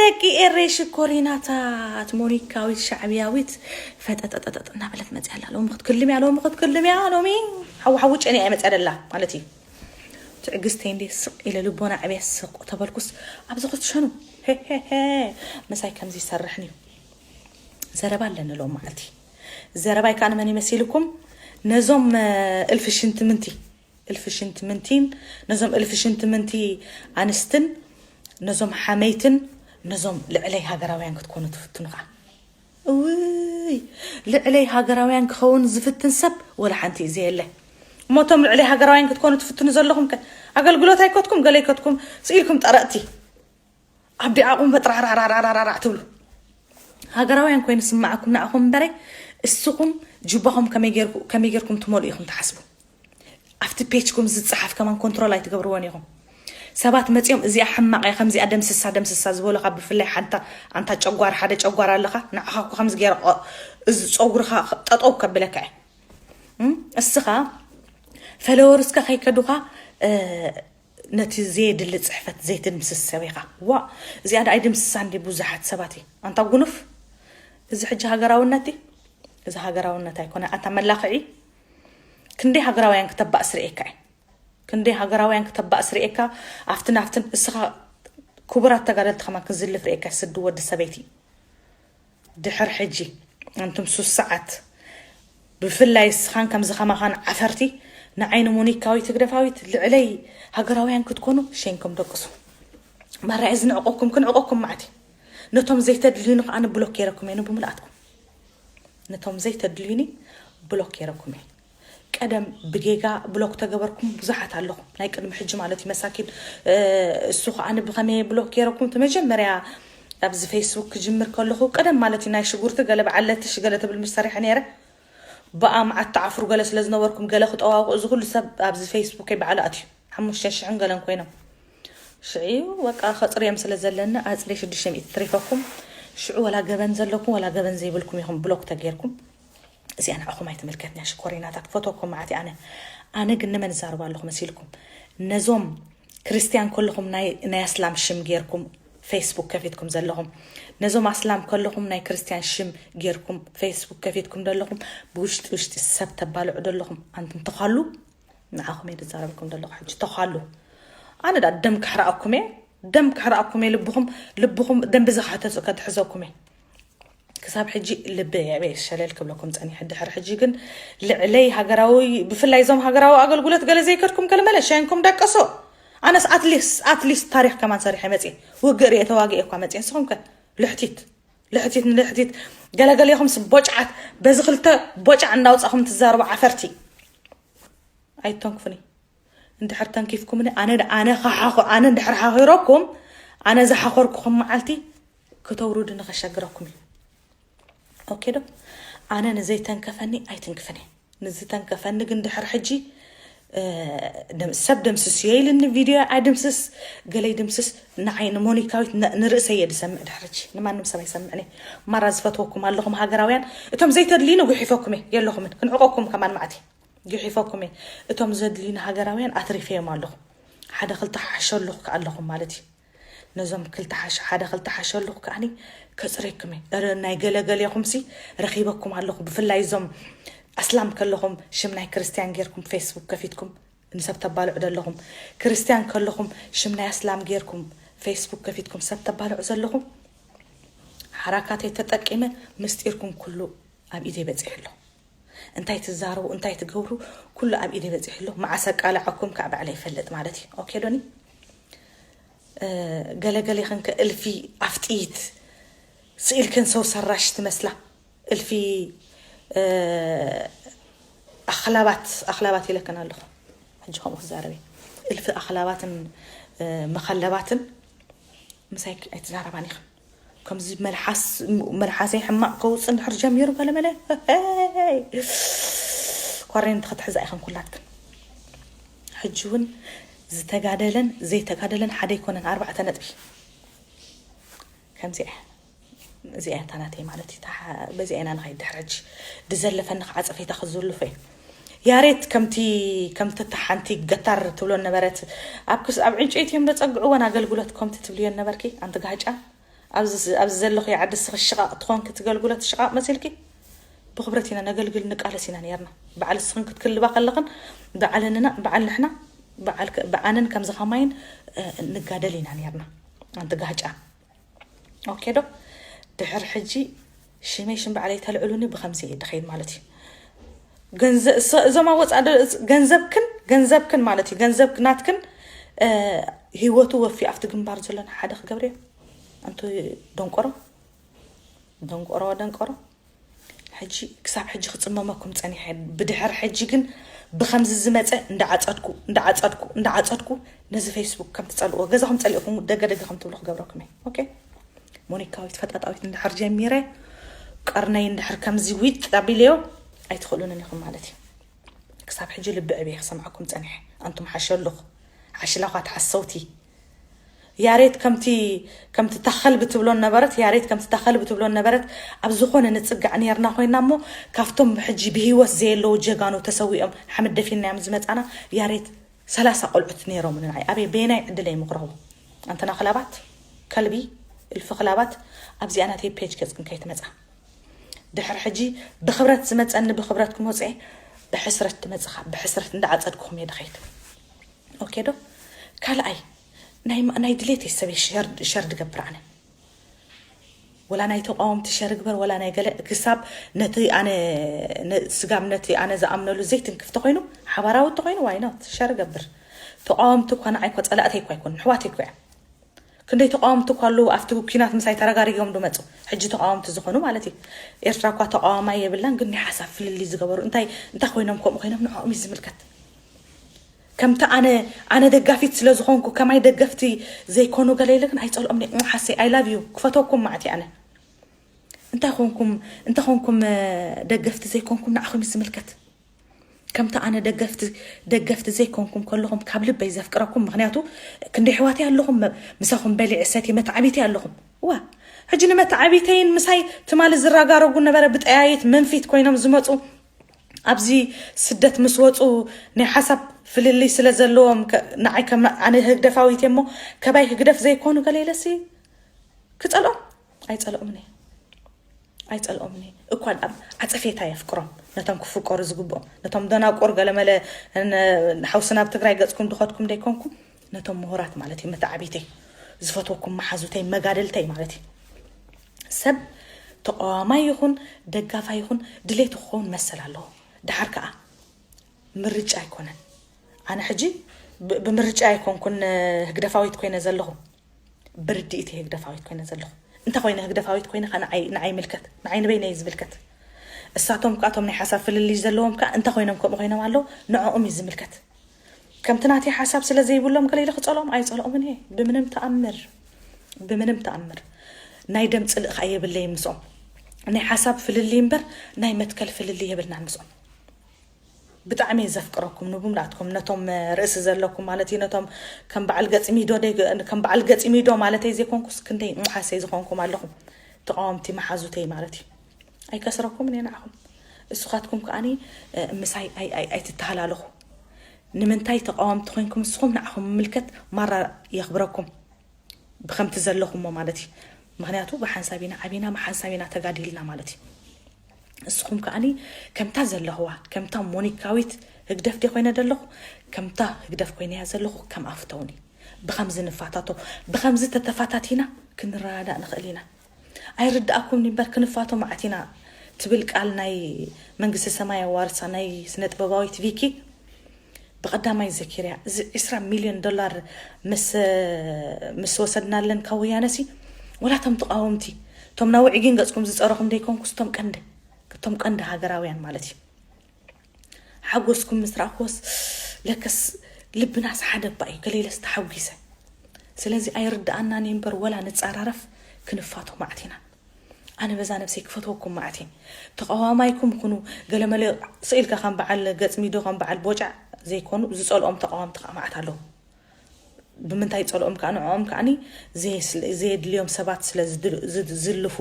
ደቂ ኤሬ ሽኮሪናታት፣ ሞኒካዊት ሻዕብያዊት ፈጠጠጠጠጥ እናበለት መፅያ ኣላ። ሎሚ ክትክልም እያ፣ ሎሚ ክትክልም እያ፣ ሎሚ ሓዊ ሓዊ ጨኒ እያ መፅያ ደላ ማለት እዩ። ትዕግስተይ እንዴ ስቕ ኢለ ልቦና ዕብያ ስቕ ተበልኩስ ኣብዚ ክትሸኑ ሄሄሄ ምሳይ ከምዚ ይሰርሕን እዩ። ዘረባ ኣለኒ ሎም መዓልቲ። ዘረባይ ከዓ ንመን ይመሲልኩም? ነዞም እልፊ ሽንቲ ምንቲ እልፊ ሽንቲ ምንቲን ነዞም እልፊ ሽንቲ ምንቲ ኣንስትን ነዞም ሓመይትን ነዞም ልዕለይ ሃገራውያን ክትኮኑ ትፍትኑ ከዓ እውይ ልዕለይ ሃገራውያን ክኸውን ዝፍትን ሰብ ወላ ሓንቲ እዩ ዘየለ። እሞ እቶም ልዕለይ ሃገራውያን ክትኮኑ ትፍትኑ ዘለኹም ከ ኣገልግሎት ኣይከትኩም ገለ ኣይከትኩም ስኢልኩም ጠረጥቲ ኣብ ዲዓኹም በጥራዕራዕራዕራዕ ትብሉ። ሃገራውያን ኮይኑ ስማዓኩም ንዓኹም እምበረ እስኹም ጅባኹም ከመይ ጌርኩም ትመልኡ ኢኹም ትሓስቡ። ኣብቲ ፔጅኩም ዝፀሓፍ ከማን ኮንትሮል ኣይትገብርዎን ኢኹም። ሰባት መፂኦም እዚኣ ሕማቕ እያ ከምዚኣ ደምስሳ ደምስሳ ዝበሉ ካብ ብፍላይ ሓንታ ኣንታ ጨጓር ሓደ ጨጓር ኣለኻ ንዓኻ እኮ ከምዚ ገይረ እዚ ፀጉርኻ ጠጠው ከብለካ እየ። እስኻ ፈለወርስካ ከይከዱኻ ነቲ ዘየድሊ ፅሕፈት ዘይትድምስስ ሰብ ኢኻ። ዋ እዚኣ ደኣ ኣይድምስሳ እንዲ ብዙሓት ሰባት እዩ ኣንታ ጉኑፍ። እዚ ሕጂ ሃገራውነት እዩ። እዚ ሃገራውነት ኣይኮነ ኣንታ መላኽዒ። ክንደይ ሃገራውያን ክተባእስ ርእየካ እዩ። ክንደይ ሃገራውያን ክተባእስ ርእየካ። ኣብትን ኣብትን እስኻ ክቡራት ተጋደልቲ ከማን ክንዝልፍ ርእየካ ስዲ ወዲ ሰበይቲ። ድሕር ሕጂ ኣንቱም ሱስዓት ብፍላይ እስኻን ከምዚ ከማኻን ዓፈርቲ ንዓይ ንሞኒካዊት ህግደፋዊት ልዕለይ ሃገራውያን ክትኮኑ ሸንኩም ደቅሱ። ማራ እዚ ንዕቆኩም ክንዕቆኩም ማዕት ነቶም ዘይተድልዩኒ ከዓ ንብሎክ ገይረኩም እየ ንብምልኣትኩም ነቶም ዘይተድልዩኒ ብሎክ ገይረኩም እየ። ቀደም ብጌጋ ብሎክ ተገበርኩም ብዙሓት ኣለኹም ናይ ቅድሚ ሕጂ ማለት እዩ መሳኪን። እሱ ከዓ ብኸመይ ብሎክ ገይረኩም እቲ መጀመርያ ኣብዚ ፌስቡክ ክጅምር ከለኹ ቀደም ማለት እዩ ናይ ሽጉርቲ ገለ በዓለትሽ ገለ ትብል ምስ ሰሪሐ ነይረ። ብኣ መዓት ተዓፍሩ ገለ ስለ ዝነበርኩም ገለ ክጠዋውቁ እዚ ኩሉ ሰብ ኣብዚ ፌስቡክ ይበዓሉ ኣትዩ ሓሙሽተ ሽሕን ገለን ኮይኖም ሽዑ በቃ ከፅርዮም ስለ ዘለኒ ኣፅሪ ሽዱሽተ ሚእቲ ትሪፈኩም። ሽዑ ወላ ገበን ዘለኩም ወላ ገበን ዘይብልኩም ኢኹም ብሎክ ተገይርኩም። እዚኣ ንዓኹም ኣይትምልከትንያ ሽኮሪናታት ክፈትወኩም መዓት ኣነ ኣነ ግን ንመን ዛርባ ኣለኹ መሲልኩም ነዞም ክርስትያን ከለኹም ናይ ናይ ኣስላም ሽም ጌርኩም ፌስቡክ ከፊትኩም ዘለኹም ነዞም ኣስላም ከለኹም ናይ ክርስትያን ሽም ጌርኩም ፌስቡክ ከፊትኩም ዘለኹም ብውሽጢ ውሽጢ ሰብ ተባልዑ ዘለኹም ኣንትም ተኻሉ ንዓኹም እየ ዝዛረበኩም ዘለኹ ሕጂ ተኻሉ ኣነ ዳ ደም ክሕረኣኩም እየ ደም ክሕረኣኩም እየ ልብኹም ልብኹም ደንቢ ዝካተፁ ከትሕዘኩም እየ ክሳብ ሕጂ ልቢ የዕበየ ሸለል ክብለኩም ፀኒሐ ድሕር ሕጂ ግን ልዕለይ ሃገራዊ ብፍላይ እዞም ሃገራዊ ኣገልግሎት ገለ ዘይከድኩም ከልመለ ሸንኩም ደቀሶ ኣነስ ኣትሊስ ኣትሊስ ታሪክ ከማን ሰሪሐ መፅየ ውግእ ርየ ተዋግኤ እኳ መፅየ ንስኹም ከ ልሕቲት ልሕቲት ንልሕቲት ገለገሌኹምስ ቦጭዓት በዚ ክልተ ቦጫዕ እናውፃኹም ትዛረቡ ዓፈርቲ ኣይተንክፉኒ እንድሕር ተንኪፍኩምኒ ኣነ ኣነ ከሓኹ ኣነ እንድሕር ሓኺረኩም ኣነ ዝሓኾርኩኹም መዓልቲ ክተውርዱ ንኸሸግረኩም እዩ ኦኬ ዶ ኣነ ንዘይተንከፈኒ ኣይትንክፍኒ ንዝተንከፈኒ ግን ድሕር ሕጂ ሰብ ደምስስ እየ ኢልኒ ቪድዮ ኣይድምስስ ገለይ ድምስስ ንዓይ ንሞኒካዊት ንርእሰይ እየ ዝሰምዕ ድሕር ሕጂ ንማንም ሰብ ኣይሰምዕን እየ ማራ ዝፈትወኩም ኣለኹም ሃገራውያን እቶም ዘይተድልዩኒ ጉሒፈኩም እየ የለኹምን ክንዕቆኩም ከማን ማዕት እየ ጉሒፈኩም እየ እቶም ዘድልዩኒ ሃገራውያን ኣትሪፈዮም ኣለኹ ሓደ ክልተ ሓሸ ኣለኹ ከ ኣለኹም ማለት እዩ ነዞም ክልተ ሓሸ ሓደ ክልተ ሓሸ ኣለኹ ከዓኒ ከፅረኩም እየ ረ ናይ ገለገሌኹም ሲ ረኺበኩም ኣለኹ ብፍላይ እዞም ኣስላም ከለኹም ሽም ናይ ክርስትያን ጌርኩም ፌስቡክ ከፊትኩም ንሰብ ተባልዑ ዘለኹም ክርስትያን ከለኹም ሽም ናይ ኣስላም ጌርኩም ፌስቡክ ከፊትኩም ሰብ ተባልዑ ዘለኹም ሓራካተይ ተጠቂመ ምስጢርኩም ኩሉ ኣብ ኢደይ በፂሑ ኣሎ እንታይ ትዛረቡ እንታይ ትገብሩ ኩሉ ኣብ ኢደይ በፂሑ ኣሎ መዓስ ኣቃልዓኩም ከዓ ባዕለይ ይፈልጥ ማለት እዩ ኦኬ ዶኒ ገለገሌኽን ከ እልፊ ኣፍጥይት ስኢልክን ሰው ሰራሽ ትመስላ እልፊ ኣኽላባት ኣኽላባት ኢለክን ኣለኹ ሕጂ ከምኡ ክዛረብ እልፊ ኣኽላባትን መኸለባትን ምሳይ ኣይትዛረባን ኢኽን ከምዚ መልሓስ መልሓሰይ ሕማቕ ከውፅእ እንድሕር ጀሚሩ ገለመለ ኳሬንቲ ክትሕዛ ኢኽን ኩላትክን ሕጂ እውን ዝተጋደለን ዘይተጋደለን ሓደ ኣይኮነን ኣርባዕተ ነጥቢ ከምዚኣ እዚኣ እታ ናተይ ማለት እዩ በዚኣ ኢና ንኸይድ ድሕር ሕጂ ድዘለፈኒ ከዓ ፀፈይታ ክዝልፎ እዩ ያሬት ከምቲ ከምቲ እታ ሓንቲ ገታር ትብሎ ነበረት ኣብ ክስ ኣብ ዕንጨይቲ እዮም ደፀግዕወን ኣገልግሎት ከምቲ ትብልዮ ነበርኪ ኣንቲ ጋጫ ኣብዚ ኣብዚ ዘለኹ ዓዲ ስኺ ሽቓቕ ትኾንኪ፣ ትገልግሎ ትሽቓቕ መሲልኪ፣ ብኽብረት ኢና ነገልግል፣ ንቃለስ ኢና ነርና። በዓል ስኽን ክትክልባ ከለኽን በዓልንና በዓል ንሕና በዓል ከ- ብዓንን ከምዚ ኸማይን ንጋደል ኢና ነርና። ኣንቲ ጋጫ፣ ኦኬ ዶ? ድሕር ሕጂ ሽመይ ሽም በዓለይ ተልዕሉኒ፣ ብኸምዚ እየ ድኸይድ ማለት እዩ። ገንዘ- እዞም ኣወፃ ገንዘብክን ገንዘብክን ማለት እዩ፣ ገንዘብ ናትክን። ህይወቱ ወፊ ኣብቲ ግንባር ዘለና ሓደ ክገብር እየ። ኣንቱ ደንቆሮ፣ ደንቆሮ ደንቆሮ። ሕጂ ክሳብ ሕጂ ክፅመመኩም ፀኒሐ፣ ብድሕር ሕጂ ግን ብኸምዚ ዝመፀ እንዳዓፀድኩ እንዳዓፀድኩ እንዳዓፀድኩ ነዚ ፌስቡክ ከም ትፀልእዎ፣ ገዛኹም ፀሊእኩም ደገ ደገ ከም ትብሉ ክገብረኩም እየ። ኦኬ፣ ሞኒካዊት ፈጣጣዊት እንድሕር ጀሚረ፣ ቀርነይ እንድሕር ከምዚ ዊጥ ኣቢለዮ፣ ኣይትኽእሉንን ኢኹም ማለት እዩ። ክሳብ ሕጂ ልቢ ዕብየ ክሰምዓኩም ፀኒሐ። ኣንቱም ሓሸሉኽ ሓሽላኻት ሓሰውቲ። ያሬት ከምቲ ከምቲ ታኸል ብትብሎን ነበረት፣ ያሬት ከምቲ ታኸል ብትብሎን ነበረት፣ ኣብ ዝኾነ ንጽጋዕ ነርና ኮይና እሞ፣ ካብቶም ሕጂ ብህይወት ዘየለዉ ጀጋኑ ተሰዊኦም ሓመድ ደፊናዮም ዝመጻና፣ ያሬት ሰላሳ ቆልዑት ነይሮም ንዓይ። ኣበይ በየናይ ዕድለይ ምክረኹ? ኣንተና ክላባት ከልቢ፣ እልፊ ክላባት፣ ኣብዚኣ ናተይ ፔጅ ገጽ እንከይ ትመጻ። ድሕር ሕጂ ብኽብረት ዝመጸኒ ብኽብረት ክመጽኤ፣ ብሕስረት ትመጽኻ፣ ብሕስረት እንዳዓጸድኩኹም እየ ድኸይድ። ኦኬ ዶ? ካልኣይ፣ ናይ ማ- ናይ ድሌት እየ ሰበይ ሸር ሸር ድገብር ኣነ። ወላ ናይ ተቃወምቲ ሸር ግበር፣ ወላ ናይ ገለ፣ ክሳብ ነቲ ኣነ ነ- ስጋብ ነቲ ኣነ ዝኣምነሉ ዘይትንክፍ ተኾይኑ፣ ሓባራዊ ተኾይኑ፣ ዋይ ኖት ሸር ገብር። ተቃወምቲ እኳ ንዓይ እኳ ጸላእተይ እኳ ኣይኮኑን፣ ኣሕዋተይ እኳ እዮም። ክንደይ ተቃወምቲ እኳ ኣለዉ ኣብቲ ኩናት ምሳይ ተረጋሪጎም ዶ መጹ? ሕጂ ተቃወምቲ ዝኾኑ ማለት እዩ። ኤርትራ እኳ ተቃዋማይ የብላን፣ ግን ናይ ሓሳብ ፍልልይ ዝገበሩ እንታይ እንታይ ኮይኖም ከምኡ ኮይኖም ንዕኦም እዩ ዝምልከት። ከምቲ ኣነ ኣነ ደጋፊት ስለ ዝኾንኩ ከማይ ደገፍቲ ዘይኮኑ ገለ ኢለ ግን ኣይጸልኦም። ሓሰይ፣ I love you፣ ክፈተኩም ማዕት ኣነ። እንታይ ኮንኩም እንታይ ኮንኩም ደገፍቲ ዘይኮንኩም ንዓኹም እዩ ዝምልከት። ከምቲ ኣነ ደገፍቲ ደገፍቲ ዘይኮንኩም ከለኹም ካብ ልበይ ዘፍቅረኩም። ምክንያቱ ክንደይ ኣሕዋተይ ኣለኹም፣ መ- ምሳኹም በሊዐ ሰትየ መተዓቢተይ ኣለኹም። ዋ፣ ሕጂ ንመተዓቢተይን ምሳይ ትማሊ ዝረጋረጉ ነበረ ብጠያይት መንፊት ኮይኖም ዝመፁ፣ ኣብዚ ስደት ምስ ወፁ ናይ ሓሳብ ፍልልይ ስለ ዘለዎም ከ- ንዓይ ከም ኣነ ህግደፋዊት እየ እሞ፣ ከማይ ህግደፍ ዘይኮኑ ገለ ኢለሲ ክፀልኦም ኣይፀልኦምን እየ። ኣይፀልኦምን እየ። እኳ ኣብ ዓፀፌታ የፍቅሮም፣ ነቶም ክፍቀሩ ዝግብኦም፣ ነቶም ደናቁር ገለመለ ን- ሓውስና ኣብ ትግራይ ገፅኩም ድኸድኩም ደይኮንኩም፣ ነቶም ምሁራት ማለት እዩ፣ መተዓቢተይ፣ ዝፈትወኩም መሓዙተይ፣ መጋደልተይ ማለት እዩ። ሰብ ተቃዋማይ ይኹን ደጋፋይ ይኹን ድሌቱ ክኸውን መሰል ኣለዎ። ድሓር ከዓ ምርጫ ኣይኮነን። ኣነ ሕጂ ብ- ብምርጫ ኣይኮንኩን ህግደፋዊት ኮይነ ዘለኹ፣ ብርድኢት ህግደፋዊት ኮይነ ዘለኹ። እንተ ኮይነ ህግደፋዊት ኮይነ ከዓ ንዓይ ንዓይ ምልከት፣ ንዓይ ንበይነይ ዝምልከት። እሳቶም ከዓ እቶም ናይ ሓሳብ ፍልልይ ዘለዎም ከዓ እንተ ኮይኖም ከምኡ ኮይኖም ኣለዉ፣ ንዕኦም እዩ ዝምልከት። ከምቲ ናተይ ሓሳብ ስለ ዘይብሎም ገለ ኢለ ክፀልኦም ኣይፀልኦምን እየ ብምንም ተኣምር፣ ብምንም ተኣምር። ናይ ደም ፅልእ ከዓ የብለይ ምስኦም። ናይ ሓሳብ ፍልልይ እምበር ናይ መትከል ፍልልይ የብልናን ምስኦም። ብጣዕሚ እየ ዘፍቅረኩም ንብሙላትኩም፣ ነቶም ርእሲ ዘለኩም ማለት እዩ፣ ነቶም ከም በዓል ገፂ ሚዶ ደይ- ከም በዓል ገፂ ሚዶ ማለተይ ዘይኮንኩስ ክንደይ ምሓሰይ ዝኾንኩም ኣለኹም፣ ተቃወምቲ መሓዙተይ ማለት እዩ። ኣይከስረኩምን እየ ንዓኹም። እሱኻትኩም ከዓኒ እ፣ ምሳይ ኣይ- ኣይ- ኣይትተሃላለኹ። ንምንታይ ተቃወምቲ ኮይንኩም ንስኹም ንዓኹም ምምልከት ማራ የኽብረኩም። ብኸምቲ ዘለኹሞ ማለት እዩ። ምኽንያቱ ብሓንሳብ ኢና ዓቢና፣ ብሓንሳብ ኢና ተጋዲልና ማለት እዩ። ንስኹም ከዓኒ ከምታ ዘለኹዋ፣ ከምታ ሞኒካዊት ህግደፍ ደ ኮይነ ዘለኹ፣ ከምታ ህግደፍ ኮይነያ ዘለኹ ከም ኣፍተውኒ። ብኸምዚ ንፋታቶ፣ ብኸምዚ ተተፋታቲና ክንረዳዳእ ንኽእል ኢና። ኣይርድኣኩም እምበር ክንፋቶ ማዕት ኢና ትብል ቃል ናይ መንግስቲ ሰማይ ኣዋርሳ ናይ ስነ ጥበባዊት ቪኪ ብቐዳማይ ዘኪርያ። እዚ ዕስራ ሚልዮን ዶላር ምስ ምስ ወሰድናለን ካብ ወያነሲ፣ ወላ እቶም ተቃወምቲ፣ እቶም ናውዒጊን ገጽኩም ዝጸረኹም ደይኮንኩስ እቶም ቀንዲ እቶም ቀንዲ ሃገራውያን ማለት እዩ። ሓጎስኩም ምስ ረኣኽዎስ ለከስ ልብናስ ሓደ እባ እዩ፣ ገለ ኢለስ ተሓጒሰ። ስለዚ ኣይርድኣናን እዩ እምበር ወላ ንጸራረፍ ክንፋቶ ማዕት ኢና። ኣነ በዛ ነብሰይ ክፈትወኩም ማዕት እየ። ተቃዋማይኩም ኩኑ ገለመለ ስኢልካ ከም በዓል ገጽ ሚዶ ከም በዓል ቦጫዕ ዘይኮኑ ዝጸልኦም ተቃወምቲ ከዓ ማዕት ኣለዉ። ብምንታይ ጸልኦም ከዓ ንዕኦም ከዓኒ ዘየስል- ዘየድልዮም ሰባት ስለ ዝድል- ዝድ- ዝልፉ፣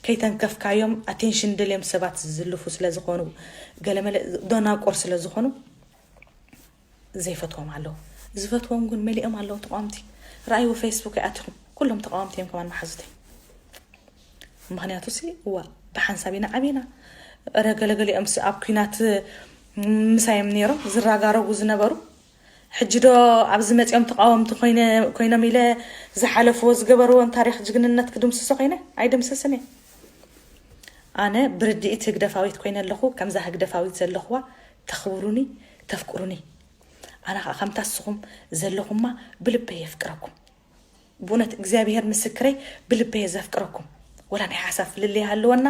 ከይተንከፍካዮም ኣቴንሽን ደልዮም ሰባት ዝልፉ ስለ ዝኾኑ፣ ገለመለ ዶናቆር ስለ ዝኾኑ ዘይፈትዎም ኣለዉ። ዝፈትዎም ግን መሊኦም ኣለዉ ተቃወምቲ። ረኣይዎ ፌስቡክ ይኣቲኹም፣ ኩሎም ተቃወምቲ እዮም ከማን መሓዙተይ። ምክንያቱ ሲ እዋ ብሓንሳብ ኢና ዓብና። ረ ገለገሊኦም ሲ ኣብ ኩናት ምሳዮም ነይሮም ዝራጋረጉ ዝነበሩ፣ ሕጂ ዶ ኣብዚ መፂኦም ተቃወምቲ ኮይነ- ኮይኖም ኢለ ዝሓለፍዎ ዝገበርዎን ታሪክ ጅግንነት ክድምስሶ ኮይነ? ኣይድምስስን እየ። ኣነ ብርድኢት ህግደፋዊት ኮይነ ኣለኹ። ከምዛ ህግደፋዊት ዘለኹዋ ተኽብሩኒ፣ ተፍቅሩኒ። ኣነ ከዓ ከምታ ንስኹም ዘለኹማ ብልበይ የፍቅረኩም። ብእውነት እግዚኣብሔር ምስክረይ፣ ብልበይ ዘፍቅረኩም። ወላ ናይ ሓሳብ ፍልልይ ሃለወና፣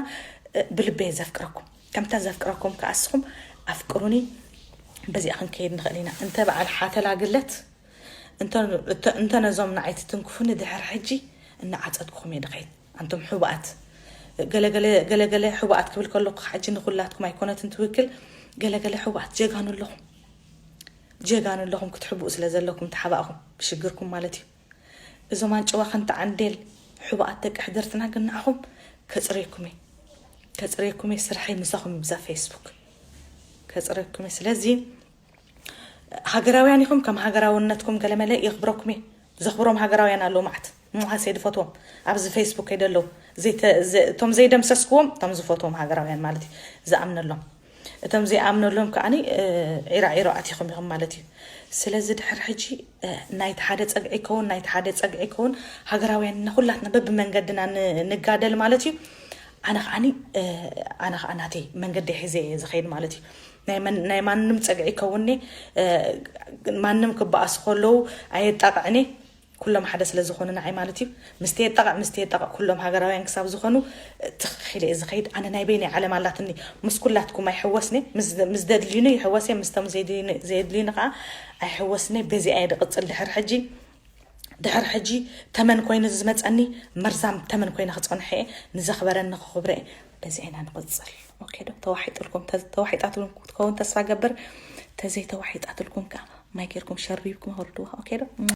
እ፣ ብልበይ ዘፍቅረኩም። ከምታ ዘፍቅረኩም ከዓ ንስኹም ኣፍቅሩኒ። በዚኣ ክንከይድ ንኽእል ኢና። እንተ በዓል ሓተላ ግለት፣ እንተ- እንተ- እንተ ነዞም ንዓይ ትትንክፉኒ፣ ድሕር ሕጂ እናዓጸድኩኹም እየ ድኸይድ። ኣንቱም ሕቡኣት፣ ገለገለ ገለገለ ሕቡኣት ክብል ከለኹ ሕጂ ንኹላትኩም ኣይኮነትን ትውክል። ገለገለ ሕቡኣት ጀጋኑ ኣለኹም። ጀጋኑ ኣለኹም፣ ክትሕብኡ ስለ ዘለኩም ተሓባእኹም ብሽግርኩም ማለት እዩ። እዞም ኣንጭዋ ከንታ ዓንዴል ሕቡኣት ደቂ ሕድርትና ግን ንዓኹም ከጽርየኩም እየ። ከጽርየኩም እየ። ስርሐይ ምሳኹም እዩ ብዛ ፌስቡክ። ከጽርየኩም እየ። ስለዚ ሃገራውያን ኢኹም፣ ከም ሃገራውነትኩም ገለመለ የኽብረኩም እየ። ዘኽብሮም ሃገራውያን ኣለዉ፣ መዓት ምሓሰይ ድፈትዎም ኣብዚ ፌስቡክ ከይደ ኣለዉ። ዘይተ- ዘ- እቶም ዘይደምሰስክዎም፣ እቶም ዝፈትዎም ሃገራውያን ማለት እዩ፣ ዝኣምነሎም። እቶም ዘይኣምነሎም ከዓኒ፣ እ፣ ዒራ ዒሮ ኣቲኹም ኢኹም ማለት እዩ። ስለዚ ድሕር ሕጂ፣ እ፣ ናይቲ ሓደ ጸግዒ ይከውን፣ ናይቲ ሓደ ጸግዒ ይከውን፣ ሃገራውያን ኩላትና በብመንገድና ን- ንጋደል ማለት እዩ። ኣነ ከዓኒ፣ እ፣ ኣነ ከዓ ናተይ መንገዲ ሒዘ እየ ዝኸይድ ማለት እዩ። ናይ መን- ናይ ማንም ጸግዒ ይከውኒ፣ እ፣ ማንም ክበኣሱ ከለዉ ኣየጣቕዕኒ። ኩሎም ሓደ ስለ ዝኾኑ ንዓይ ማለት እዩ። ምስቲ የጣቕዕ ምስቲ የጣቕዕ ኩሎም ሃገራውያን ክሳብ ዝኾኑ፣ እ፣ ትኽኺል እየ ዝኸይድ። ኣነ ናይ በይነይ ዓለም ኣላትኒ። ምስ ኩላትኩም ኣይሕወስኒ። ምስ- ምስ ደድልዩኒ ይሕወስ እየ፣ ምስቶም ዘይድልዩኒ- ዘየድልዩኒ ከዓ ኣይሕወስኒ። በዚኣ እየ ድቕጽል ድሕር ሕጂ። ድሕር ሕጂ ተመን ኮይኑ ዝመጸኒ፣ መርዛም ተመን ኮይኑ ክጸንሐ እየ። ንዘኽበረኒ ክኽብረ እየ። በዚኣ ኢና ንቕጽል። ኦኬ ዶ? ተዋሒጥልኩም ተ- ተዋሒጣትልኩም ክትከውን ተስፋ ገብር። ተዘይ ተዋሒጣትልኩም ከዓ ማይ ጌርኩም ሸሪብኩም ኣውርድዋ። ኦኬ ዶ?